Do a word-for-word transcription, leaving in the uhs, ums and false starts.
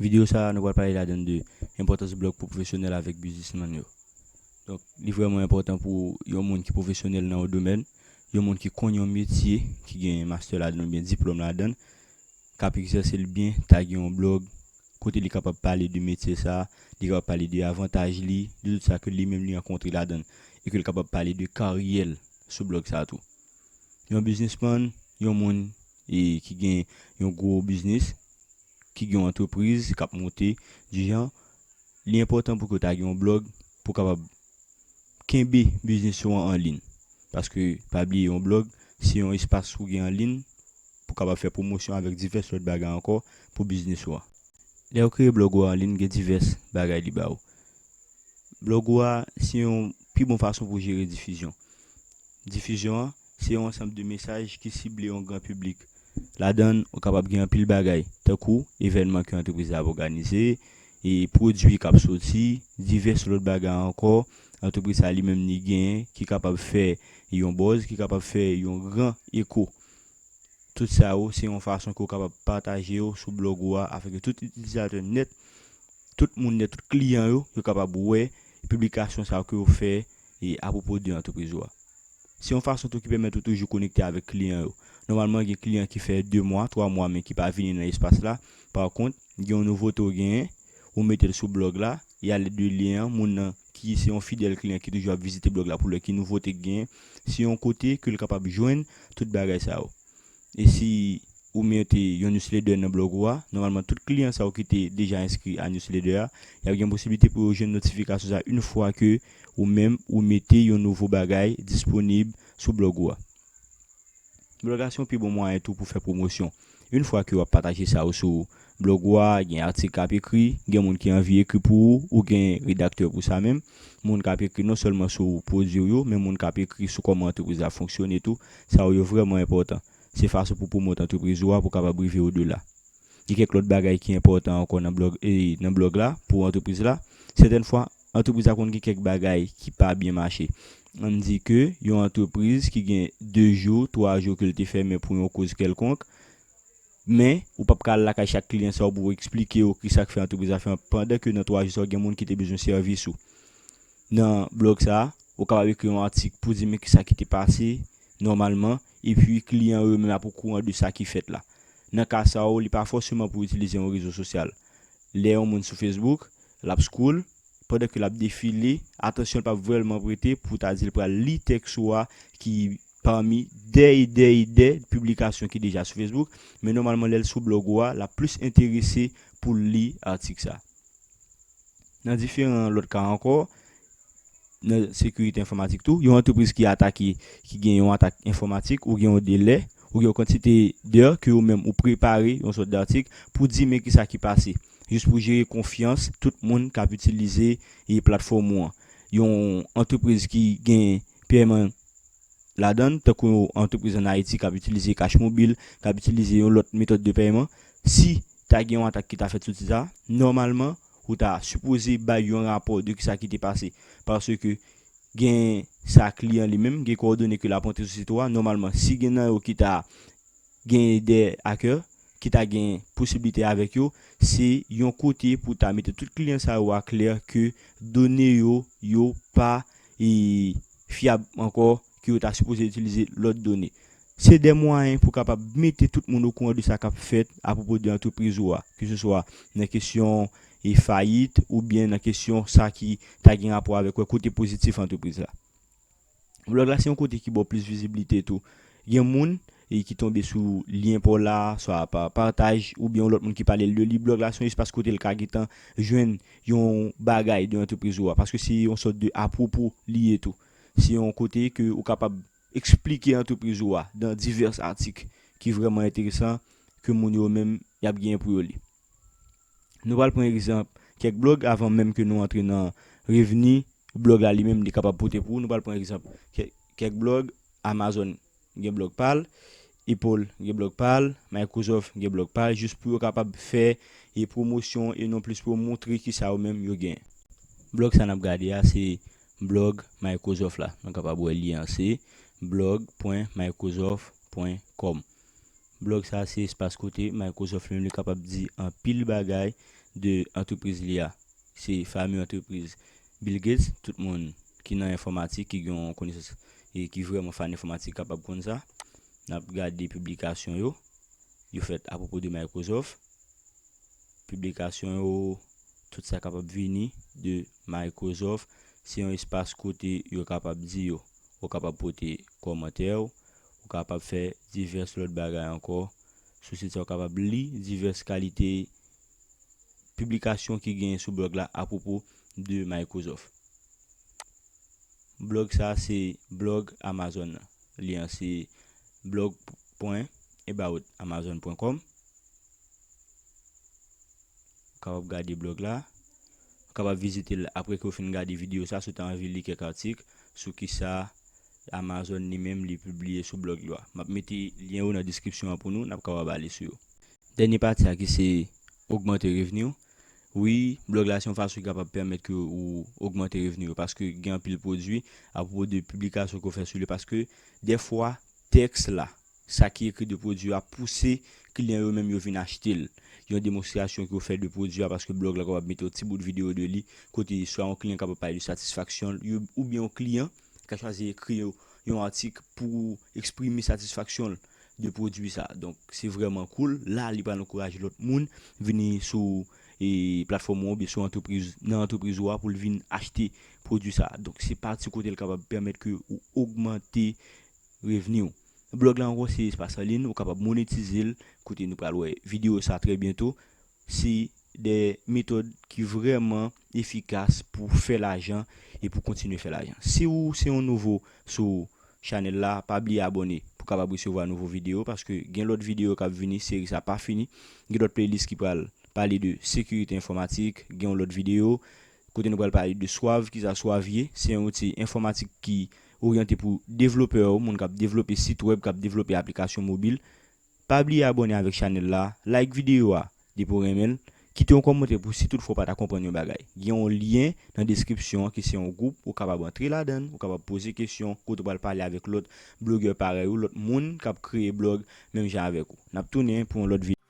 Videyo sa a, nou pral pale ladan de enpòtans blòg pou pwofesyonèl avèk biznismann yo. Donk, li vrèman enpòtan pou yon moun ki pwofesyonèl nan yon domèn, yon moun ki konn yon metye, ki gen mastè ladan oubyen diplòm ladan, k ap egzèse l byen, ta gen yon blòg kote li kapab pale de metye sa a, li kapab pale de avantaj li, de tout sa ke li menm li rankontre ladan, e ke l kapab pale de karyè l sou blòg sa a tou. Yon biznismann, yon moun e ki gen yon gwo biznis, ki gen yon antrepriz k ap monte, di jan, li enpòtan pou ke w ta gen yon blòg pou w kapab kenbe biznis ou an an liy. Paske, pa bliye, yon blòg, se yon espas ou gen an liy pou w kapab fè pwomosyon avèk divès lòt bagay ankò pou biznis ou a. Lè w kreye blòg ou a an liy, gen divès bagay li ba ou. Blòg ou a, se yon pi bon fason pou w jere difizyon. Difizyon an, se yon ansanm de mesaj ki sible yon gran piblik. Ladan l, ou kapab gen anpil bagay, tankou evènman ke antrepriz la ap òganize, e pwodui k ap soti, divès lòt bagay ankò, antrepriz sa li menm li genyen, ki kapab fè yon buzz, ki kapab fè yon gran eko. Tout sa yo, se yon fason ke w kapab pataje yo sou blòg ou a, afin ke tout itilizatè nèt, tout moun nèt, tout kliyan yo, yo kapab wè piblikasyon sa yo ke w fè e apwopo de antrepriz ou a. Se yon fason tou ki pèmèt ou toujou konekte avèk kliyan yo. Nòmalman, gen kliyan ki fè de mwa, twa mwa, men ki pa vini nan espas la. Pa kont, gen yon nouvote w genyen, ou mete l sou blòg la, e alèd de lyen an, moun nan ki se yon fidèl kliyan ki toujou ap vizite blòg la pou l wè ki nouvote k genyen, se yon kote ke l kapab jwenn tout bagay sa yo. E si ou mete yon newsletter nan blòg ou a, nòmalman tout kliyan sa yo ki te deja enskri a newsletter a, y ap gen posiblite pou yo jwenn notifikasyon sa yon fwa ke ou menm ou mete yon nouvo bagay disponib sou blòg ou a. Blòg la se yon pi bon mwayen tou pou fè pwomosyon. Yon fwa ke w ap pataje sa yo sou blòg ou a, gen atik k ap ekri, gen moun ki anvi ekri pou ou, ou gen redaktè pou sa menm. Moun k ap ekri non sèlman sou pwodui w yo, men moun k ap ekri sou kòman antrepriz la fonksyone tou. Sa yo, yo vrèman enpòtan. Se fason pou pwomot antrepriz ou a pou w kapab rive odela. Gen kèk lòt bagay ki enpòtan ankò nan blòg, e, nan blòg la, pou antrepriz la. Sètèn fwa, antrepriz la konn gen kèk bagay ki pa byen mache. Ann di ke yon antrepriz ki gen de jou, twa jou ke l te fèmen pou yon koz kèlkonk, men ou p ap ka al lakay chak kliyan sa yo pou w eksplike yo kisa k fè antrepriz la fèmen, pandan ke nan twa jou sa yo gen moun ki te bezwen sèvis ou. Nan blòg sa a, ou kapab ekri yon atik pou di men kisa ki te pase nòmalman, epi kliyan yo menm ap okouran de sa ki fèt la. Nan ka sa yo, li pa fòseman pou itilize yon rezo sosyal. Lè yon moun sou Facebook, l ap scroll, pandan ke l ap defile, atansyon l p ap vrèman prete pou ta di l pral li tèks ou a ki pami dè e dè e dè piblikasyon ki deja sou Facebook, men nòmalman lè l sou blòg ou a, l ap plis enterese pou l li atik sa. Nan diferan lòt ka ankò, nan sekirite enfòmatik tou, yon antrepriz ki atake, ki gen yon atak enfòmatik, ou gen yon delè, ou gen yon kantite dè ke ou menm ou prepare yon sòt datik pou di men kisa ki pase, jis pou jere konfyans tout moun k ap itilize e platfòm ou an. Yon antrepriz ki gen pèman ladan l, tankou yon antrepriz ann Ayiti k ap itilize kach mobil, k ap itilize yon lòt metòd de pèman, si ta gen yon atak ki ta fèt sou ti sa, nòmalman, ou ta sipoze bay yon rapò de kisa ki te pase. Paske gen sa kliyan li menm, gen kowòdone ke l ap rantre sou sit ou a. Nòmalman, si gen nan yo ki ta gen de hacker, ki ta gen posiblite avèk yo, se yon kote pou ta mete tout kliyan sa yo aklè ke done yo, yo pa, e, fyab ankò, ke yo ta sipoze itilize lòt done. Se de mwayen pou kapab mete tout moun okouran de sa k ap fèt apwopo de antrepriz ou a, keseswa nan kesyon, e, fayit oubyen nan kesyon sa ki ta gen rapò avèk wè kote pozitif antrepriz la. Blòg la se yon kote ki ba w plis viziblite tou. Gen moun, e, ki tonbe sou lyen pa w la, swa pa pataj, oubyen yon lòt moun ki pale l de li. Blòg la se yon espas kote l ka gentan jwenn yon bagay de antrepriz ou a, paske se yon sòt de apwopo li ye tou. Se yon kote ke ou kapab eksplike antrepriz ou a dan divès atik ki vrèman enteresan ke moun yo menm y ap genyen pou yo li. Nou pral pran egzanp kèk blòg avan menm ke nou antre nan revni blòg la li menm li kapab pote pou ou. Nou pral pran egzanp kè-, kèk blòg, Amazon gen blòg pa l, Apple gen blòg pa l, Microsoft gen blòg pa l, jis pou yo kapab fè e pwomosyon e non plis pou yo montre kisa yo menm yo genyen. Blòg sa n ap gade a se blòg Microsoft la. Nou kapab wè lyen an se blog pwen microsoft pwen com. Blòg sa se espas kote Microsoft li menm li kapab di anpil bagay de antrepriz li a, se fami antrepriz Bill Gates. Tout moun ki nan enfòmatik, ki gen yon konesans e ki vrèman fan enfòmatik kapab konn sa. N ap gade piblikasyon yo, yo fèt apwopo de Microsoft. Piblikasyon yo, tout sa kapab vini de Microsoft. Se yon espas kote yo kapab di yo. Ou kapab pote kòmantè w, ou kapab fè divès lòt bagay ankò. Sou sit sa, ou kapab li divès kalite piblikasyon ki genyen sou blòg la apwopo de Microsoft. Blòg sa se blòg Amazon nan. Li an se blog point about amazon point com. Ou kapab gade blòg la. Ou kapab vizite l apre ke w fin gade videyo sa, si w ta anvi li kèk atik sou kisa Amazon li menm li pibliye sou blòg li a. M ap mete lyen yo nan deskripsyon an pou nou, n ap kapab ale sou yo. Dènye pati a ki se ogmante revni w. Wi, blòg la se yon fason ki kapab pèmèt ke ou ogmante revni w, paske gen anpil pwodui apwopo de piblikasyon ke w fè sou li, paske dèfwa tèks la, sa ki ekri de pwodui a pouse kliyan yo menm yo vin achte l. Yon demonstrasyon ke w fè de pwodui a, paske blòg la kapab mete yon ti bout videyo de li, kote swa yon kliyan kapab pale de satisfaksyon l, yo- oubyen yon kliyan ka chwazi ekri yon, yon atik pou eksprime satisfaksyon l de pwodui sa. Donk, se vrèman cool. La, li pral ankouraje lòt moun vini sou e, platfòm ou oubyen sou antrepriz, nan antrepriz ou a pou l vin achte pwodui sa. Donk, se pati kote l kapab pèmèt ke ou ogmante revni w. Blòg la ankò se espas an liy, ou kapab monetize l, kote nou pral wè videyo sa trè byento. Se de metòd ki vrèman efikas pou fè lajan e pou kontinye fè lajan. Si ou se yon nouvo sou chanèl la, pa bliye abòne pou kapab resevwa nouvo videyo, paske gen lòt videyo k ap vini, seri sa pa fini. Gen lòt playlist ki pral pale de sekirite enfòmatik, gen yon lòt videyo kote nou pral pale de Suave, kisa Suave ye. Se yon outi enfòmatik ki oryante pou devlopè yo, moun k ap devlope sit wèb, k ap devlope aplikasyon mobil. Pa bliye abòne avèk chanèl la, like videyo a depi w renmen l, kite yon kòmantè pou si toutfwa w pa ta konprann yon bagay. Gen yon lyen nan deskripsyon an ki se yon gwoup, ou kapab antre ladan l, ou kapab poze kesyon, kote w pral pale avèk lòt blogè parèy ou, lòt moun k ap kreye blòg menm jan avèk ou. N ap tounen pou yon lòt videyo.